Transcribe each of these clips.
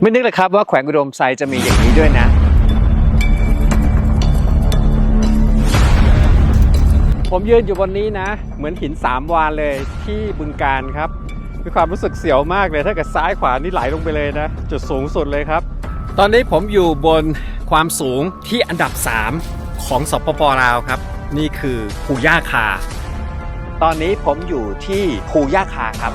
ไม่นึกเลยครับว่าแขวงอุดมไซจะมีอย่างนี้ด้วยนะ ผมยืนอยู่บนนี้นะ เหมือนหินสามวานเลยที่บึงกาฬครับ มีความรู้สึกเสียวมากเลย ถ้าเกิดซ้ายขวานี่ไหลลงไปเลยนะ จุดสูงสุดเลยครับ ตอนนี้ผมอยู่บนความสูงที่อันดับสามของ สปป ลาวครับ นี่คือภูย่าคา ตอนนี้ผมอยู่ที่ภูย่าคาครับ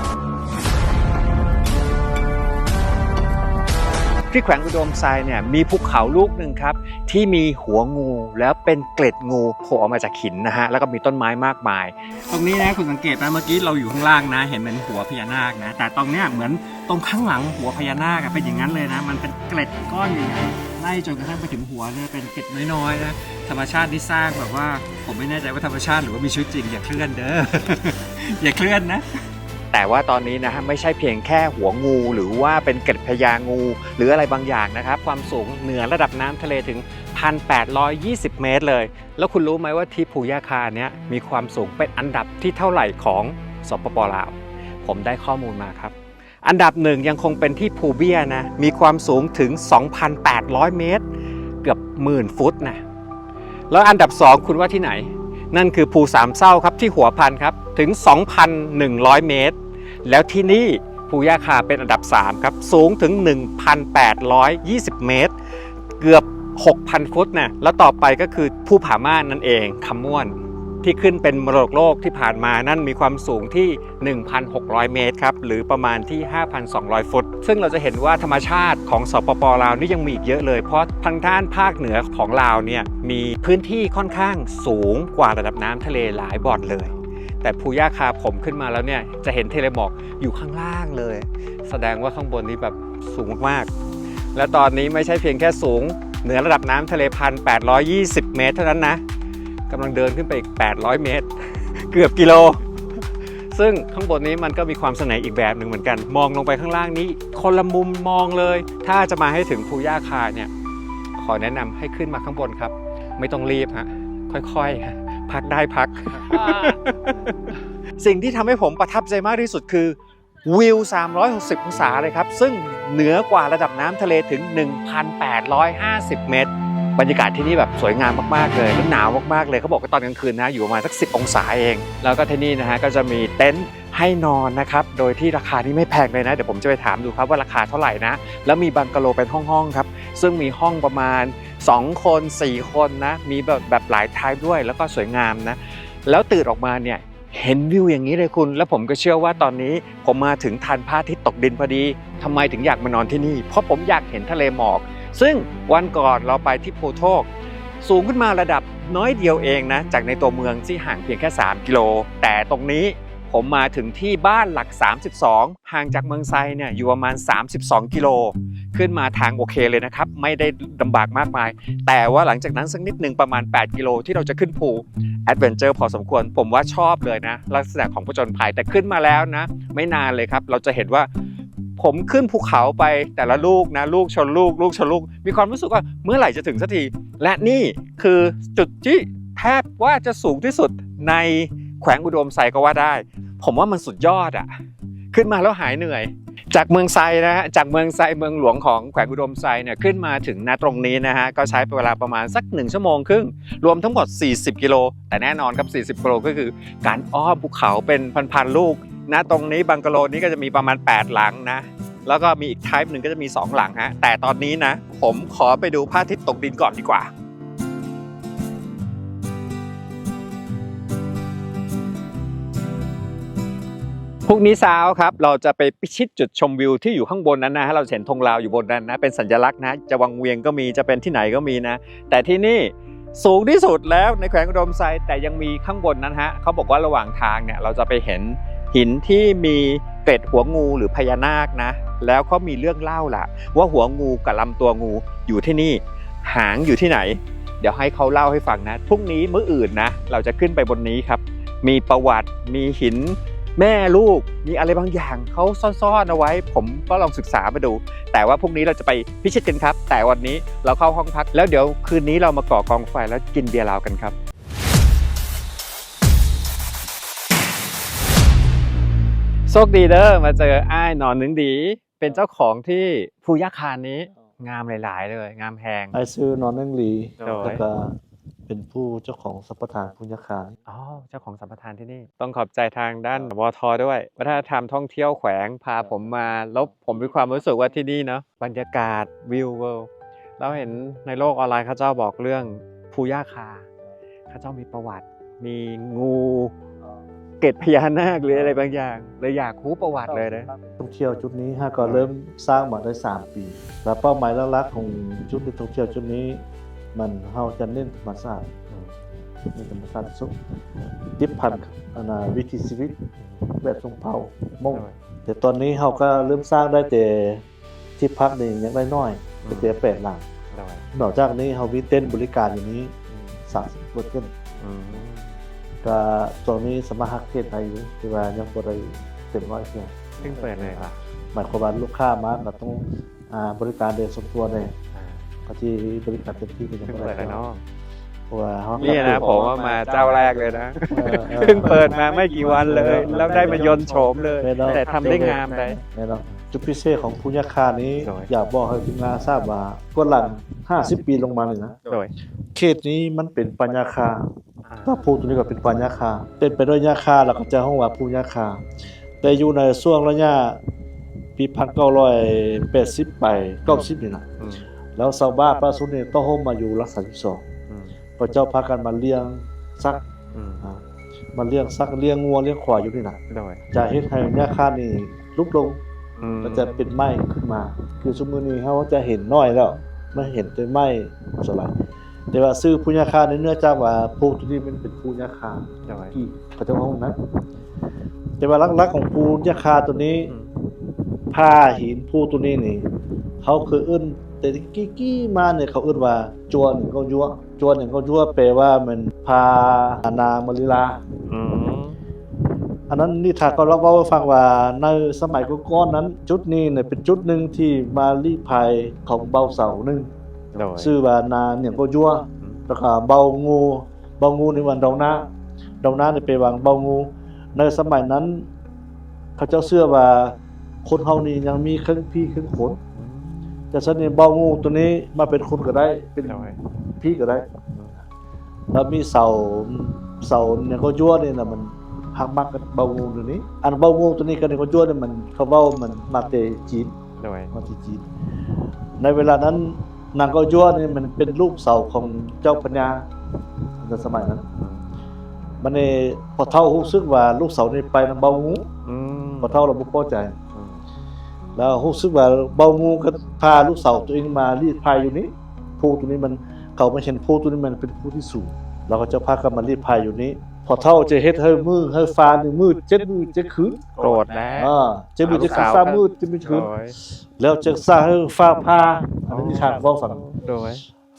ที่แขวงอุดมไซเนี่ยมีภูเขาลูกหนึ่งครับ ที่มีหัวงูแล้วเป็นเกล็ดงูโผล่ออกมาจากหินนะฮะ แล้วก็มีต้นไม้มากมาย ตรงนี้นะ คุณสังเกตไหม เมื่อกี้เราอยู่ข้างล่างนะ เห็นเป็นหัวพญานาคนะ แต่ตรงเนี้ยเหมือนตรงข้างหลังหัวพญานาคอะ เป็นอย่างนั้นเลยนะ มันเป็นเกล็ดก้อนใหญ่ๆ ไล่จนกระทั่งไปถึงหัวเนี่ย เป็นเกล็ดน้อยๆนะ ธรรมชาตินี่สร้างแบบว่า ผมไม่แน่ใจว่าธรรมชาติหรือว่ามีชีวิตจริง อย่าเคลื่อนเด้อ อย่าเคลื่อนนะ แต่ว่าตอนนี้นะฮะ ไม่ใช่เพียงแค่หัวงู หรือว่าเป็นเกล็ดพญางู หรืออะไรบางอย่างนะครับ ความสูงเหนือระดับน้ำทะเลถึง พันแปดร้อยยี่สิบเมตรเลย แล้วคุณรู้ไหมว่าที่ภูย่าคาเนี้ยมีความสูงเป็นอันดับที่เท่าไหร่ของ สปป ลาว ผมได้ข้อมูลมาครับ อันดับหนึ่งยังคงเป็นที่ภูเบี้ยนะ มีความสูงถึง สองพันแปดร้อยเมตร เกือบหมื่นฟุตนะ แล้วอันดับสองคุณว่าที่ไหน? นั่นคือภูสามเศร้าครับ ที่หัวพันครับ ถึง สองพันหนึ่งร้อยเมตร แล้วที่นี่ภูย่าคาเป็นอันดับสามครับ สูงถึง หนึ่งพันแปดร้อยยี่สิบเมตร เกือบ หกพัน ฟุตนะ แล้วต่อไปก็คือภูผาม่านนั่นเอง คำม่วน ที่ขึ้นเป็นมรดกโลกที่ผ่านมานั่นมีความสูงที่ หนึ่งพันหกร้อยเมตรครับ หรือประมาณที่ ห้าพันสองร้อย ฟุต ซึ่งเราจะเห็นว่าธรรมชาติของ สปป ลาวนี่ยังมีอีกเยอะเลย เพราะทางด้านภาคเหนือของลาวเนี่ยมีพื้นที่ค่อนข้างสูงกว่าระดับน้ำทะเลหลายบ่อนเลย แต่ภูย่าคาผมขึ้นมาแล้วเนี่ยจะเห็นทะเลหมอกอยู่ข้างล่างเลย แสดงว่าข้างบนนี้แบบ สูงมากๆ และตอนนี้ไม่ใช่เพียงแค่สูงเหนือระดับน้ำทะเล พันแปดร้อยยี่สิบเมตร เท่านั้นนะ กำลังเดินขึ้นไปอีก แปดร้อยเมตร เกือบกิโล ซึ่งข้างบนนี้มันก็มีความเสน่ห์อีกแบบหนึ่งเหมือนกัน มองลงไปข้างล่างนี้คนละมุมมองเลย ถ้าจะมาให้ถึงภูย่าคาเนี่ย ขอแนะนำให้ขึ้นมาข้างบนครับ ไม่ต้องรีบฮะ ค่อยๆ ฮะ พักได้พัก สิ่งที่ทำให้ผมประทับใจมากที่สุดคือ วิว สามร้อยหกสิบ องศาเลยครับ ซึ่งเหนือกว่าระดับน้ำทะเลถึง หนึ่งพันแปดร้อยห้าสิบ เมตร บรรยากาศที่นี่แบบสวยงามมากๆ เลย และหนาวมากๆ เลย เขาบอกว่าตอนกลางคืนนะ อยู่ประมาณสัก สิบ องศาเอง แล้วก็ที่นี่นะฮะ ก็จะมีเต็นท์ให้นอนนะครับ โดยที่ราคานี่ไม่แพงเลยนะ เดี๋ยวผมจะไปถามดูครับว่าราคาเท่าไหร่นะ แล้วมีบังกะโลเป็นห้องๆ ครับ ซึ่งมีห้องประมาณ สอง คน สี่ คนนะ มีแบบ แบบหลาย type ด้วย แล้วก็สวยงามนะ แล้วตื่นออกมาเนี่ย เห็นวิวอย่างนี้เลยคุณ แล้วผมก็เชื่อว่าตอนนี้ผมมาถึงทันพระอาทิตย์ตกดินพอดี ทำไมถึงอยากมานอนที่นี่ เพราะผมอยากเห็นทะเลหมอก ซึ่งวันก่อนเราไปที่ภูโทก สูงขึ้นมาระดับน้อยเดียวเองนะ จากในตัวเมืองที่ห่างเพียงแค่ สาม กิโล แต่ตรงนี้ผมมาถึงที่บ้านหลัก สามสิบสอง ห่างจากเมืองไซเนี่ยอยู่ประมาณ สามสิบสอง กิโล ขึ้นมาทางโอเคเลยนะครับ ไม่ได้ลำบากมากมาย แต่ว่าหลังจากนั้นสักนิดหนึ่งประมาณ แปด กิโล ที่เราจะขึ้นภู adventure พอสมควร ผมว่าชอบเลยนะ ลักษณะของผจญภัย แต่ขึ้นมาแล้วนะ ไม่นานเลยครับ เราจะเห็นว่าผมขึ้นภูเขาไปแต่ละลูกนะ ลูกชนลูก ลูกชนลูก มีความรู้สึกว่าเมื่อไหร่จะถึงสักที และนี่คือจุดที่แทบว่าจะสูงที่สุดในแขวงอุดมไซก็ว่าได้ ผมว่ามันสุดยอดอะ ขึ้นมาแล้วหายเหนื่อย จากเมืองไซนะฮะ จากเมืองไซ เมืองหลวงของแขวงอุดมไซเนี่ย ขึ้นมาถึง ณ ตรงนี้นะฮะ ก็ใช้เวลาประมาณสักหนึ่งชั่วโมงครึ่ง รวมทั้งหมด สี่สิบ กิโล แต่แน่นอนครับ สี่สิบ กิโล ก็คือการอ้อมภูเขาเป็นพันๆ ลูก ณ ตรงนี้บังกะโลนี้ก็จะมีประมาณ แปด หลังนะ แล้วก็มีอีก type หนึ่งก็จะมี สอง หลังฮะ แต่ตอนนี้นะ ผมขอไปดูพระอาทิตย์ตกดินก่อนดีกว่า พรุ่งนี้เช้าครับ เราจะไปพิชิตจุดชมวิวที่อยู่ข้างบนนั้นนะฮะ เราจะเห็นธงลาวอยู่บนนั้นนะ เป็นสัญลักษณ์นะ จะวังเวียงก็มี จะเป็นที่ไหนก็มีนะ แต่ที่นี่สูงที่สุดแล้วในแขวงอุดมไซ แต่ยังมีข้างบนนั้นฮะ เขาบอกว่าระหว่างทางเนี่ย เราจะไปเห็นหินที่มีเกล็ดหัวงูหรือพญานาคนะ แล้วเขามีเรื่องเล่าล่ะ ว่าหัวงูกับลำตัวงูอยู่ที่นี่ หางอยู่ที่ไหน เดี๋ยวให้เขาเล่าให้ฟังนะ พรุ่งนี้มื้ออื่นนะ เราจะขึ้นไปบนนี้ครับ มีประวัติ มีหินแม่ลูก มีอะไรบางอย่างเขาซ่อนๆ เอาไว้ ผมก็ลองศึกษามาดู แต่ว่าพรุ่งนี้เราจะไปพิชิตกันครับ แต่วันนี้เราเข้าห้องพัก แล้วเดี๋ยวคืนนี้เรามาก่อกองไฟแล้วกินเบียร์ลาวกันครับ โชคดีเด้อ มาเจออ้ายนอนหนึ่งดี ເປັນເຈົ້າຂອງທີ່ພູຍາຄານີ້ ງາມຫຼາຍໆເລີຍ ງາມແຮງ. ອ້າຍຊື່ ນອນເໜິງລີ ໂດຍ ແລ້ວກໍເປັນຜູ້ເຈົ້າຂອງສຳປະທານພູຍາຄາ. ອໍ ເຈົ້າຂອງສຳປະທານທີ່ນີ້. ຕ້ອງຂອບໃຈທາງດ້ານ ວທ ດ້ວຍ ວັດທະນະທຳທ່ອງທ່ຽວແຂວງ ພາ ເອີ ຜົມມາ ແລ້ວຜົມມີຄວາມຮູ້ສຶກວ່າທີ່ນີ້ເນາະ ບັນຍາກາດ ວິວເວີ ລາວເຫັນໃນໂລກອອນລາຍ ເຂົາເຈົ້າບອກເລື່ອງພູຍາຄາ ເຂົາເຈົ້າມີປະຫວັດ ມີງູ ເກດພະຍານາກ ຫຼື ອາ ອະໄລບາງຢ່າງ ເລີຍຢາກຮູ້ປະຫວັດເລີຍເດ້. ທ່ອງທ່ຽວຈຸດນີ້ເຮົາກໍເລີ່ມສ້າງມາໄດ້ສາມປີ ແລ້ວເປົ້າໝາຍຫຼັກໆຂອງຈຸດທ່ອງທ່ຽວຈຸດນີ້ ມັນ ເຮົາຈະເນັ້ນທຳມະຊາດ ອືມ ເນັ້ນທຳມະຊາດສຸດ ຕິດພັນ ອັນນ່າ ວິຖີຊີວິດແບບຊົນເຜົ່າມົ້ງ. ໂດຍ ແຕ່ຕອນນີ້ເຮົາກໍເລີ່ມສ້າງໄດ້ແຕ່ ທີ່ພັກນີ້ຍັງໄດ້ໜ້ອຍ ອືມ ເປັນແຕ່ແປດຫຼັງ. ໂດຍ ນອກຈາກນີ້ເຮົາມີເຕັນບໍລິການຢູ່ນີ້ ອືມ ສາມສິບກວ່າເຕັນ. ອືມ ກະຊ່ວງນີ້ສາມາດຮັບເຂດໄດ້ຢູ່ ແຕ່ວ່າຍັງບໍ່ໄດ້ເຕັມຮ້ອຍເທື່ອ. ເພິ່ງເປີດເລີຍຫວາ? ໝາຍຄວາມວ່າລູກຄ້າມາກໍຕ້ອງ ອ່າ ບໍລິການໂດຍສ່ວນຕົວແດ່. ອ່າ ກໍທີ່ບໍລິການເຕັມທີ່ກໍຍັງບໍ່ໄດ້. ເພິ່ງເປີດເລີຍເນາະ. ເພາະວ່າເຮົາ ນີ້ນະ ຜົມວ່າມາເຈົ້າແລກເລີຍນະ. ເອີ ເອີ ເພິ່ງເປີດມາໄມ່ກີ່ວັນເລີຍ ເອີ ແລ້ວໄດ້ມາຍົນໂສມເລີຍ. ແມ່ນແລ້ວ ແຕ່ທຳໄດ້ງາມໄດ໋. ແມ່ນແລ້ວ ຈຸດພິເສດຂອງພູຍາຄານີ້ ໂດຍ ຢາກບອກໃຫ້ທີມງານຊາບວ່າ ກວດຫຼັງຫ້າສິບປີລົງມານີ້ນະ. ໂດຍ ເຂດນີ້ມັນເປັນປ່າຫຍ້າຄາ. ອ່າ ແລ້ວພູຕົວນີ້ກໍເປັນປ່າຫຍ້າຄາ ເຕັມໄປດ້ວຍຫຍ້າຄາ ແລ້ວກໍຈະຮ້ອງວ່າພູຫຍ້າຄາ. ແຕ່ຢູ່ໃນຊ່ວງໄລຍະປີພັນເກົ້າຮ້ອຍແປດສິບໄປເກົ້າສິບນີ້ນະ ອືມ ແລ້ວຊາວບ້ານປະຊາຊົນນີ້ຕ້ອງໂຮມມາຢູ່ຫຼັກສາມສິບສອງ ອືມ ເຂົາເຈົ້າພາກັນມາລ້ຽງສັກ ອືມ ອ່າ ມາລ້ຽງສັກ ລ້ຽງງົວ ລ້ຽງຄວາຍຢູ່ນີ້ນະ. ໂດຍ ຈະເຮັດໃຫ້ຫຍ້າຄານີ້ຫຼຸດລົງ ອືມ ກໍຈະເປັນໄມ້ຂຶ້ນມາ. ຄືຊຸມມື້ນີ້ເຮົາຈະເຫັນໜ້ອຍແລ້ວ ມາເຫັນແຕ່ໄມ້ສ່ວນຫຼາຍ. ແຕ່ວ່າຊື່ພູຫຍ້າຄານີ້ ເນື່ອງຈາກວ່າພູຕົວນີ້ມັນເປັນພູຫຍ້າຄາ ໂດຍ ທີ່ເຂົາເຈົ້າເວົ້ານະ. ແຕ່ວ່າຫຼັກໆຂອງພູຫຍ້າຄາຕົວນີ້ ອືມ ຜາຫີນພູຕົວນີ້ນີ້ ເຂົາເຄີຍເອີ້ນ ແຕ່ກີ້ໆມານີ້ ເຂົາເອີ້ນວ່າຈົວໜຶ່ງເກົ້າຢວ. ຈົວໜຶ່ງເກົ້າຢວ ແປວ່າແມ່ນຜານາງມະລີລາ. ອືມ ອັນນັ້ນນິທານເຂົາເລົ່າໃຫ້ຟັງວ່າ ໃນສະໄໝກ່ອນໆນັ້ນ ຈຸດນີ້ນະເປັນຈຸດໜຶ່ງທີ່ມາລີ້ພາຍຂອງເຜົ່າເສົາໜຶ່ງ ໂດຍ ຊື່ວ່ານາງຫຍັງກໍຢວ ອືມ ແລ້ວກໍເຜົ່າງູ ເຜົ່າງູນີ້ວ່າດອງນາ ດອງນານີ້ໄປວາງເຜົ່າງູ. ໃນສະໄໝນັ້ນ ເຂົາເຈົ້າເຊື່ອວ່າຄົນເຮົານີ້ຍັງມີເຄິ່ງຜີເຄິ່ງຄົນ ອືມ ຈັ່ງຊັ້ນນີ້ເຜົ່າງູຕົວນີ້ມາເປັນຄົນກໍໄດ້ ເປັນ ໂດຍ ຜີກໍໄດ້. ອືມ ແລ້ວມີເສົາ ເສົາຫຍັງກໍຢວນີ້ນະ ມັນຮັກມັກກັບເບົາງູຕົວນີ້. ອັນເບົາງູຕົວນີ້ກັບນາງກໍຢວນີ້ ມັນ ເຂົາເວົ້າມັນມາແຕ່ຈີນ ໂດຍ ມາແຕ່ຈີນ. ໃນເວລານັ້ນ ນາງກໍຢວນີ້ມັນເປັນລູກສາວຂອງເຈົ້າພະຍາໃນສະໄໝນັ້ນ. ບັດນີ້ພໍ່ເຖົ້າຮູ້ສຶກວ່າລູກສາວນີ້ໄປນຳເບົາງູ ອືມ ພໍ່ເຖົ້າລາວບໍ່ພໍໃຈ ອືມ ແລ້ວຮູ້ສຶກວ່າເບົາງູກໍພາລູກສາວຕົວເອງມາລີ້ພາຍຢູ່ນີ້. ພູຕົວນີ້ມັນ ເຂົາມາເຫັນພູຕົວນີ້ມັນເປັນພູທີ່ສູງ ແລ້ວເຂົາເຈົ້າພາກັນມາລີ້ພາຍຢູ່ນີ້. ພໍ່ເຖົ້າຈະເຮັດໃຫ້ມືດໃຫ້ຟ້ານີ້ມືດເຈັດມື້ເຈັດຄືນ. ໂກດແລ້ວ ອ່າ ເຈັດມື້ເຈັດຄືນ ຟ້າມືດເຈັດມື້ເຈັດຄືນ ໂດຍ ແລ້ວຈະສ້າງໃຫ້ຟ້າຜ່າ. ອັນນີ້ນິທານເວົ້າໃຫ້ຟັງ ໂດຍ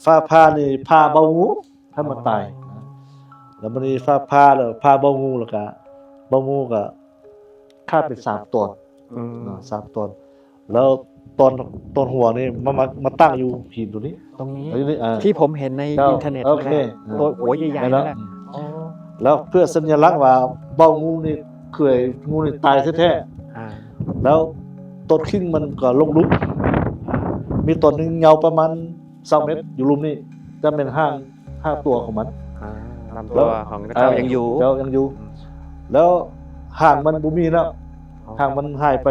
ຟ້າຜ່ານີ້ຜ່າເບົາງູໃຫ້ມັນຕາຍ. ອໍ ແລ້ວບັດນີ້ຟ້າຜ່າ ແລ້ວຜ່າເບົາງູ ແລ້ວກະເບົາງູກະຂາດເປັນສາມຕອນ ອືມ ເນາະ ສາມຕອນ. ແລ້ວຕອນ ຕອນຫົວນີ້ມາ ມາ ມາຕັ້ງຢູ່ຫີນຕົວນີ້ ຕົງນີ້ ເອີ ນີ້ ເອີ ທີ່ຜົມເຫັນໃນ ເຈົ້າ ອິນເຕີເນັດ ໂອເຄ ນະ ຕົວຫົວໃຫຍ່ໆ ແມ່ນແລ້ວ ນັ້ນແຫຼະ. ອໍ ແລ້ວເພື່ອສັນຍະລັກວ່າເບົາງູນີ້ເຄີຍ ງູນີ້ຕາຍແທ້ໆ ອ່າ ແລ້ວຕອນຄີງມັນກໍລົງຫຼຸມ ອ່າ ມີຕອນໜຶ່ງຍາວປະມານຊາວເມັດ ຢູ່ຫຼຸມນີ້ ຈະແມ່ນຮ່າງ ຮ່າງຕົວຂອງມັນ ອ່າ ລຳຕົວ ແລ້ວ ຂອງເຈົ້າ ເອີ ຍັງຢູ່ ເຈົ້າຍັງຢູ່ ແລ້ວຫາງມັນບໍ່ມີແລ້ວ ອໍ ຫາງມັນຫາຍໄປ.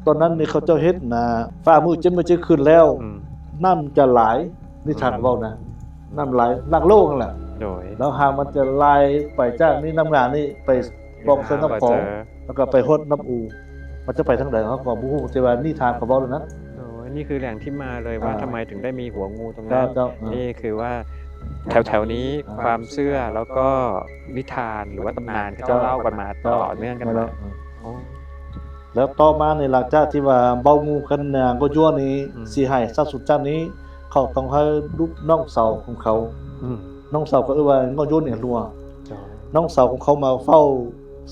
ຕອນນັ້ນນີ້ເຂົາເຈົ້າເຮັດນະ ຟ້າມືດເຈັດມື້ເຈັດຄືນແລ້ວ ອືມ ນ້ຳຈະຫຼາຍ ນິທານເວົ້ານະ ອືມ ນ້ຳຫຼາຍ ນັກໂລກຫັ້ນແຫຼະ ໂດຍ ແລ້ວຫາງມັນຈະໄຫຼໄປຈາກນີ້ ນ້ຳງານີ້ໄປ ອອກເຊິ່ງນ້ຳຂອງ ແລ້ວກໍໄປຮອດນ້ຳອູ ມັນຈະໄປທາງໃດເຮົາກໍບໍ່ຮູ້ ແຕ່ວ່ານິທານເຂົາເວົ້າເທົ່ານັ້ນ. ໂອ້ຍ ນີ້ຄືແຫຼ່ງທີ່ມາເລີຍວ່າ ອ່າ ທຳໄມເຖິງໄດ້ມີຫົວງູຕົງນັ້ນ. ເຈົ້າ ເຈົ້າ ອ່າ ນີ້ຄືວ່າແຖວໆນີ້ ອ່າ ຄວາມເຊື່ອ ແລ້ວກໍນິທານ ຫຼືວ່າຕຳນານ ເຂົາເຈົ້າເລົ່າກັນມາ ເຈົ້າ ຕໍ່ເນື່ອງກັນມາ. ແມ່ນແລ້ວ ໂອ້ ແລ້ວຕໍ່ມາໃນຫຼັງຈາກທີ່ວ່າເບົາງູກັບນາງກໍຢວນີ້ ອືມ ຊິຫາຍສາບສູນຈາກນີ້ ເຂົາຕ້ອງໃຫ້ລູກນ້ອງສາວຂອງເຂົາ ອືມ ນ້ອງສາວກໍເອີ້ນວ່າກໍຢວນີ້ຫັ້ນຕົວະ ເຈົ້າ ນ້ອງສາວຂອງເຂົາມາເຝົ້າ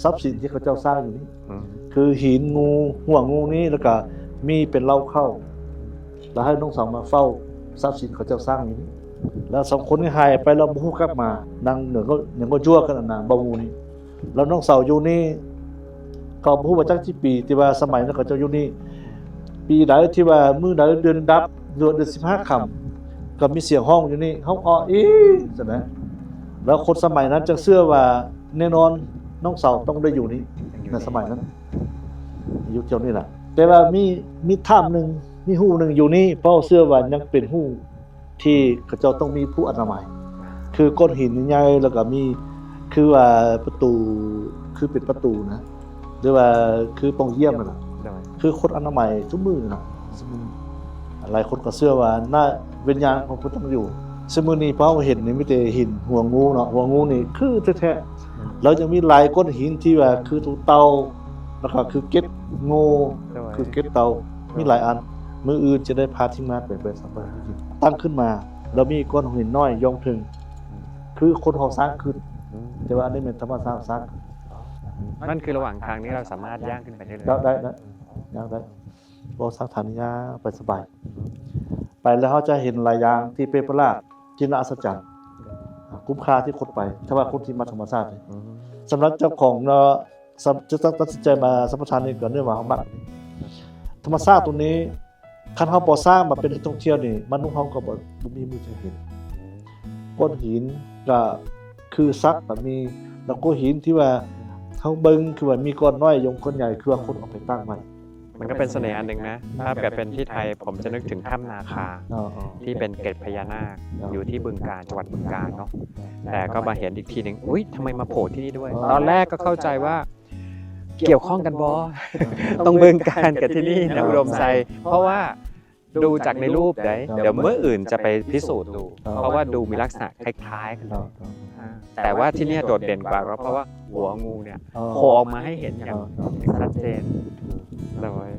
ຊັບສິນທີ່ເຂົາເຈົ້າສ້າງຢູ່ນີ້ ອືມ ຄືຫີນງູ ຫົວງູນີ້ ແລ້ວກະມີເປັນເລົ້າເຂົ້າ ແລ້ວໃຫ້ນ້ອງສາວມາເຝົ້າຊັບສິນເຂົາເຈົ້າສ້າງຢູ່ນີ້ ແລ້ວສອງຄົນນີ້ຫາຍໄປ ແລ້ວບໍ່ຮູ້ກັບມາ ນາງເໜືອກໍ ຍັງກໍຢວກັບນາງເບົາງູນີ້. ແລ້ວນ້ອງສາວຢູ່ນີ້ ກໍບໍ່ຮູ້ວ່າຈັກຈັກປີ ແຕ່ວ່າສະໄໝນັ້ນເຂົາເຈົ້າຢູ່ນີ້ ເປັນ ປີໃດທີ່ວ່າມື້ໃດເດືອນດັບ ຫຼືເດືອນສິບຫ້າຄ່ຳ ກໍມີສຽງຮ້ອງຢູ່ນີ້ ຮ້ອງອໍອີຈັ່ງໃດ. ແລ້ວຄົນສະໄໝນັ້ນຈະເຊື່ອວ່າແນ່ນອນນ້ອງເສົາຕ້ອງໄດ້ຢູ່ນີ້ ໃນສະໄໝນັ້ນ ຢູ່ແຖວນີ້ລະ. ແຕ່ວ່າມີ ມີຖ້ຳໜຶ່ງ ມີຮູໜຶ່ງຢູ່ນີ້ ເພາະເຊື່ອວ່າຍັງເປັນຮູທີ່ເຂົາເຈົ້າຕ້ອງມີຜູ້ອະນາໄມ ຄືກ້ອນຫີນໃຫຍ່ ແລ້ວກໍມີ ຄືວ່າປະຕູ ຄືເປັນປະຕູນະ ຫຼືວ່າຄືປ່ອງຢ້ຽມຫັ້ນນະ ໂດຍ ຄືຄົນອະນາໄມທຸກມື້ນະ. ຊຶ່ງຫຼາຍຄົນກໍເຊື່ອວ່ານະ ວິນຍານຂອງເພິ່ນຕ້ອງຢູ່. ຊຶ່ງມື້ນີ້ພວກເຮົາເຫັນນີ້ມີແຕ່ຫີນຫົວງູເນາະ ຫົວງູນີ້ຄືແທ້ໆ. ແລ້ວຍັງມີຫຼາຍກ້ອນຫີນທີ່ວ່າຄືຕົວເຕົ່າ ແລ້ວກໍຄືເກັດງູ ໂດຍ ຄືເກັດເຕົ່າ ໂດຍ ມີຫຼາຍອັນ. ມື້ອື່ນຈະໄດ້ພາທີມງານໄປ ໄປສຳພາດ ຕັ້ງຂຶ້ນມາ ແລ້ວມີກ້ອນຫີນນ້ອຍຢອງເທິງ ຄືຄົນເຮົາສ້າງຂຶ້ນ ອືມ ແຕ່ວ່າອັນນີ້ແມ່ນທຳມະຊາດສ້າງຂຶ້ນ. ມັນຄືລະຫວ່າງທາງນີ້ ເຮົາສາມາດຍ່າງຂຶ້ນໄປໄດ້ເລີຍ? ໄດ້ ໄດ້ ໄດ້ ຍ່າງໄດ້. ເວົ້າສາທາລະນະໄປສະບາຍ ໄປແລ້ວເຮົາຈະເຫັນຫຼາຍຢ່າງທີ່ແປກປະຫຼາດ ທີ່ໜ້າອັດສະຈັນ ຄຸ້ມຄ່າທີ່ຄົນໄປ ຖ້າວ່າຄົນທີ່ມັກທຳມະຊາດ. ອືມ ສຳລັບເຈົ້າຂອງເນາະ ສຳ ຈະຕັດສິນໃຈມາສຳປະທານນີ້ກໍເນື່ອງວ່າເຮົາມັກທຳມະຊາດຕົງນີ້. ຄັນເຮົາບໍ່ສ້າງມາເປັນແຫຼ່ງທ່ອງທ່ຽວນີ້ ມະນຸດເຮົາກໍບໍ່ ບໍ່ມີມື້ຈະເຫັນ. ອືມ ກ້ອນຫີນກໍຄືສັກກໍມີ ແລ້ວກໍຫີນທີ່ວ່າເຮົາເບິ່ງຄືວ່າມີກ້ອນນ້ອຍຢອງກ້ອນໃຫຍ່ ຄືວ່າຄົນເອົາໄປຕັ້ງໄວ້. ມັນກໍເປັນສະເໜ່ອັນໜຶ່ງນະ ຖ້າເກີດເປັນທີ່ໄທ ຜົມຈະນຶກເຖິງຖ້ຳນາຄາ ອໍ ທີ່ເປັນເກລັດພະຍານາກ ອໍ ຢູ່ທີ່ບຶງການ ຈັງຫວັດບຶງການເນາະ. ແຕ່ກໍມາເຫັນອີກທີໜຶ່ງ ອຸ້ຍ ທຳໄມມາໂຜທີ່ນີ້ດ້ວຍ? ອໍ ຕອນແລກກໍເຂົ້າໃຈວ່າກ່ຽວຂ້ອງກັນບໍ່? ອໍ ຕ້ອງບຶງການກັບທີ່ນີ້ນະ ອຸດົມໄຊ ເພາະວ່າ ດູຈາກໃນຮູບໃດ໋ ອໍ ດຽວມື້ອື່ນຈະໄປພິສູດດູ ອໍ ເພາະວ່າດູມີລັກສະນະຄ້າຍໆກັນເລີຍ. ອໍ ແຕ່ວ່າທີ່ນີ້ໂດດເດັ່ນກວ່າ ກໍເພາະວ່າຫົວງູເນຍ ອໍ ໂຜອອກມາໃຫ້ເຫັນຢ່າງ ອໍ ຊັດເຈນ. ໂດຍ